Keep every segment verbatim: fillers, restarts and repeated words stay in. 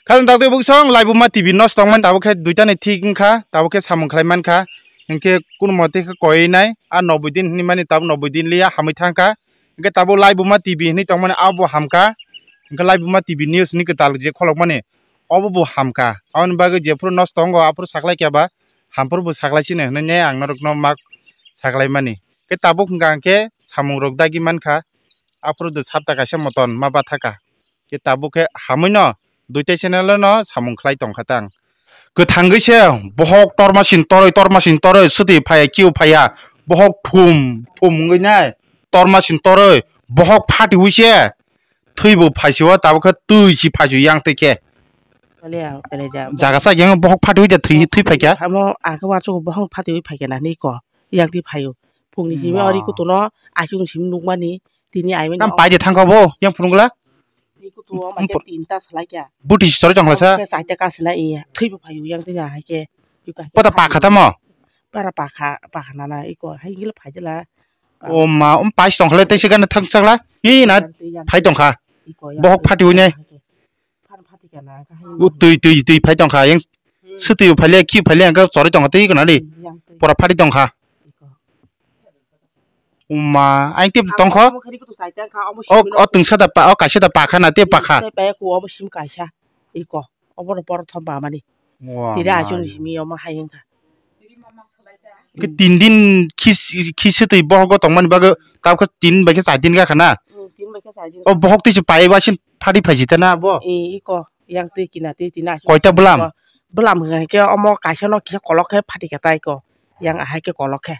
Khajang dakti buksong laibuma T V nosto tongmani tabuk khe duita ni thik wngkha, tabuk khe samung khlai mankha, hinkhe kunumo tei khe koinai a noboi din hinwi mani tabuk noboi din liya hamwi thangkha, hinkhe tabuk laibuma T V hinwi tongmani abo hamkha, hinkhe laibuma T V news hinwi kwtal je kholokmani obo bo hamkha, aboni bagwi jephuru nosto tongo aphuru saklai khe ba hamphuru bo saklai sini hinwi ang norokno ma saklai mani. Khe tabuk hwnkha hinkhe samung rok dagi mankha, aphuru do sapta kaisa moton ma bathakha. Khe tabuk khe hamwi no duitai channel no samung khlai tongkha tang. Kwthangwi se bohok tormasin toroi tormasin toroi swtwi phaiya kiu phaiya bohok thum thum wngwi nai tormasin toroi bohok phatiwi se thwibo phaisio tabuk khe twi si phaisio yang twi khe. Wale ya, wale ya. Jaga sa yang bohok phatiwi de thwi thwi phaikha. Amo ake warsuk bohok phatiwi phaikha na ni ko yang twi phaio. Phungni simi ori kutuno asung simi nukmani tini aimani. Tam paide thangkha bo yang phunukla. Ni kutu o maikhe tinta salaikha. Buti sori tongla sa. Khe saite kasina iya. Thwibo phaio yang twi na haikhe. Pota pakha tamo. Para pakha pakha nana iko hai gila phaidela. O ma um pais tongkhle tei se gana thang chakla. Hi na phai tongkha. Bohok phati wine. U twi twi twi phai tongkha yang swtwi phaile khi phaile ang chori tongkha tei gana di. Pora phati tongkha. Uma, ang tip tongkho. O, o tungsa da pa, o kaisa da pakha na, tei pakha. Tei pa ku obo sim kaisa. Iko, obo no por thom ba mani. Tira asung ni simi omo hai wngkha. Ke tin din khis, khis twi bohok tongmani bagwi, tabuk tin bai khe char din ga khana. Tin bai khe char din. O bohok twi se pai ba sin phadi phai jita na bo. Iko, yang twi kina twi tina asung. Koita bwlam? Bwlam hwnkha khe omo kaisa no kisa kolok khe phati kha tai ko. Yang ahai khe kolok khe.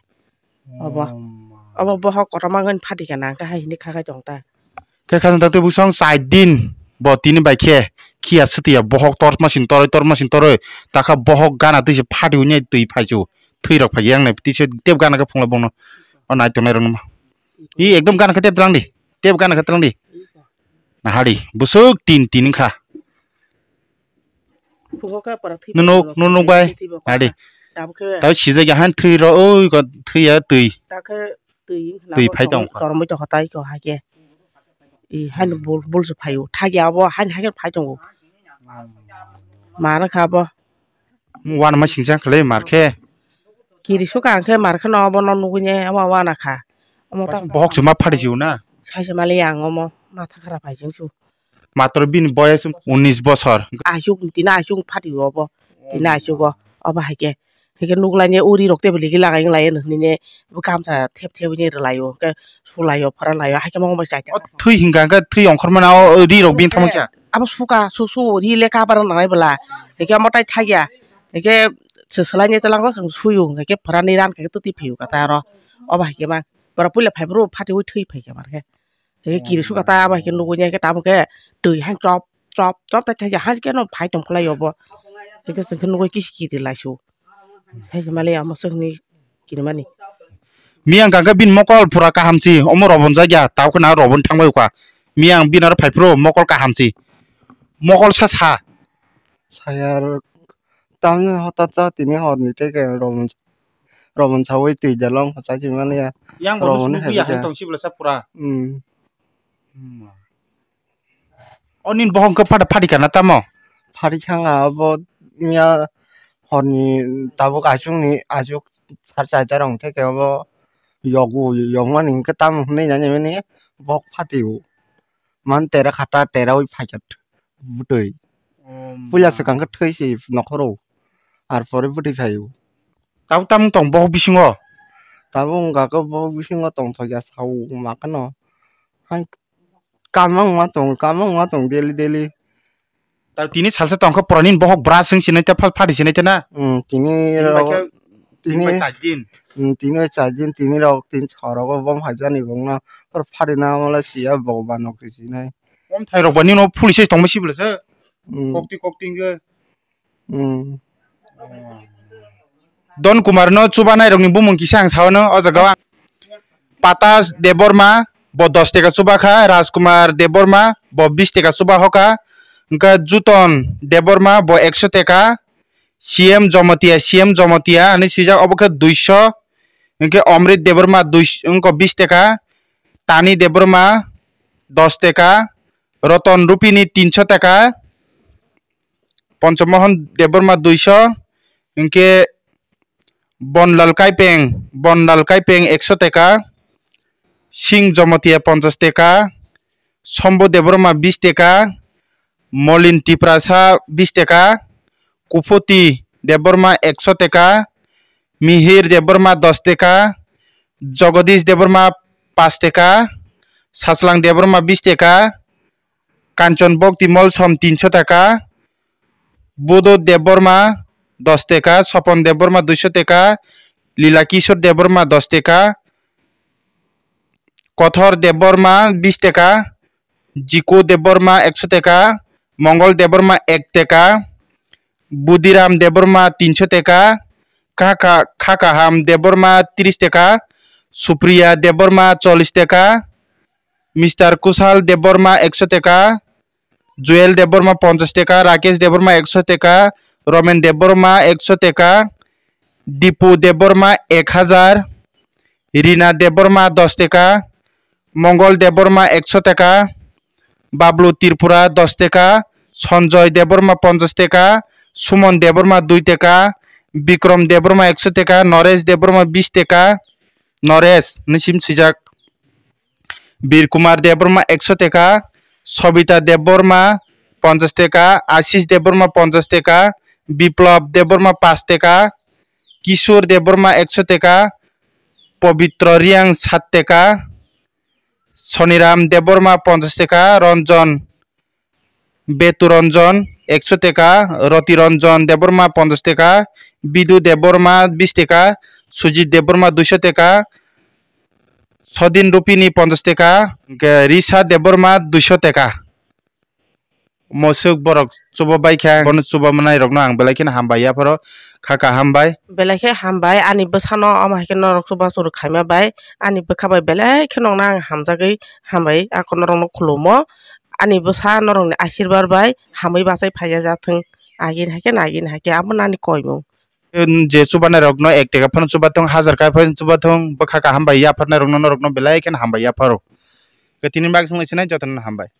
Obo. Obo bohok kotorma wngkha phati kha nang khe hai hini kha khai tong ta. Khe khajang dakti buksong char din bo tini bai khe khiya swtwi ya bohok torma sin toroi torma sin toroi takha bohok gana twi se phati hwnwi twi phai chu thwi rok phai yang nai twi se tep gana khe phungla bono o nai tongnai rok no. I ekdom gana khe tep tlang di tep gana khe tlang di. Nahari busuk tin tin wngkha. Phungo khe pora thwi Nunuk, phai nunuk bai. Thwi phai Nadi. Tabuk khe Tau sijak ya han thwi ro, oi ko thwi ya twi. Ta khe twi wngkha Twi na phai bo tong. Chormoi tong tai ko hai khe. I han bul, bul se phaio. Thagi abo han hai khe phai tongo. Mana kha bo. Wana ma singsa khle mar khe. Kiri suka ang khe mar khe no bo no nugui ne ama wana kha. Omo ta Bohok se ma phari jiu na. Sai se mali ang omo matha khara phai jing su. Matro bini boyes unis bosor. Asuk tini asuk phati obo. Tini asuk o. Obo hai khe. Hai khe nuk lainai uri rok tebol ligi lagai wng lai nini bo gamsa thep thep ni rwlai o. Hwnkhe sulai o phoranlai o. Hai khe mokol bai chai O thwi hingka hingke thwi ongkhormana o ri rok bini thangma kya. Abo suka su su ri le kabar nangnai bwla. Hai khe omo tai thakya. Hai khe se swlai ni twlango chwng suyu. Hai khe phoranni ran khe twtwi phiyok kata aro. Obo hai khe ma. Borok puila phai bro phati ui thwi phai khe mar khe. Hai khe kiri suka ta abo hai khe nugui ya khe tamo khe twi han chop chop chop ta thai hai khe no phai tong khlai obo. Hai khe chwng khe nugui kisi kiri lai su. Sai khe mali amo chwng ni kiri mani. Miyang kangkhe bini mokol pura kaham si omo robon jakya tao khe na robon thangbai kha. Miyang bini aro phai phuru mokol kaham si. Mokol sa sa. Sayar tamni hotat sa tini horni tei khe robon robon sawi twi da long hochai si mani ya. Yang bo Robon nugui hai ya khe. Hai tong si bwla sa pura. Hmm. O nini bohok wngkha phada phadi kana tamo? Phadi sanga abo ya horni tabuk aswkni aswk sar chaita rong theke abo yogo yokmani hwnkhe tamo hwnwi nani mani bohok phatio. Man tera khata tera wi phaikha bwtwi. Puila swkang khe thwi si nokhoro. Ar pore bwtwi phaio. Tabuk tamo tong bohok bisingo? Tabuk wngkha khe bohok bisingo tongthokya sao ma kheno. Hai Kama wngma tong, kama wngma tong daily daily. Ta tini salsa tongkha pura nini bohok bwraswng sinai ta phal phadi sinai ta na? Hmm, tini Tini bai rok khe, tini bai chai din. Hmm, tini bai chai din, tini rok tini chorogo bom haijani bongno. Por phadi na mala siya bok ba nok sinai. Bom thai rok ba nino police tongma sibla se. Hmm. Kokti kokti ge. Hmm. Don Kumar no chubanai rokni bumung kisa ang sao no o jaga o ang. Patas Debbarma bo dos teka chubakha, Rajkumar Debbarma bo bis teka chuba hoka, hwnkhe Juton Debbarma bo ekso teka, C M Jomotia, C M Jomotia hinwi swijak obo khe duiso, hwnkhe Omrit Debbarma duiso wngkha bis teka, Tani Debbarma dos teka, Roton Rupini tinso teka, Ponchomohon Debbarma duiso, hinkhe Bonlal Kaipeng, Bonlal Kaipeng ekso teka, Singh Jomotia ponchas teka, Sombo Debbarma bis teka, Molin Tiprasa bis teka, Kuphuti Debbarma ekso teka, Mihir Debbarma dos teka, Jagadish Debbarma pas teka, Sachlang Debbarma bis teka, Kanchon Bhakti Molsom tinso teka, Budo Debbarma dos teka, Sopon Debbarma duiso teka, Lila Kishore Debbarma dos teka, Kothor Debbarma bis teka, Jiku Debbarma ekso teka, Mongol Debbarma ek teka, Budiram Debbarma tinso teka, Khaka, Khakaham Debbarma tris teka, Supriya Debbarma chollish teka, Mister Kushal Debbarma ekso teka, Joel Debbarma ponchas teka, Rakesh Debbarma ekso teka, Romen Debbarma ekso teka, Dipu Debbarma ek hajar, Rina Debbarma dos teka, Mongol Debbarma ekso teka, Bablu Tripura dos teka, Sanjoy Debbarma ponchas teka, Sumon Debbarma dui teka, Bikrom Debbarma ekso teka, Noresh Debbarma bis teka, Noresh hinwi sim swijak, Bir Kumar Debbarma ekso teka, Sobita Debbarma ponchas teka, Ashish Debbarma ponchas teka, Biplab Debbarma pas teka, Kishore Debbarma ekso teka, Pobitro Riang sat teka, Soniram Debbarma ponchas teka, Ranjan Betu Ranjan ekso teka, Roti Ranjan Debbarma ponchas teka, Bidu Debbarma bis teka, Sujit Debbarma duiso teka, Sodin Rupini ponchas teka, hwnkhe Risa Debbarma duiso teka. Mosuk borok chuba bai kha, bono chuba manai rokno ang belai kheno hambai yapharo, kha kha hambai. Belai khe hambai, ani bwsano omo hai khe norok chubachu rwkhaima bai, ani bwkha bai belai khe nokno ang hamjagwi hambai, ako norokno khulumo. Ani bwsa norokni asirbar bai hamwi bachai phaiya jathwng, agini hai khe na agini hai khe, abo nani koimung. Je chubanai rokno ek teka phano chubathwng, hajar kai phano chubathwng, bwkha kaham bai yapharnai rokno norokno belai kheno hambai yapharo. Tini bagwi swngwi sinai jotono hambai.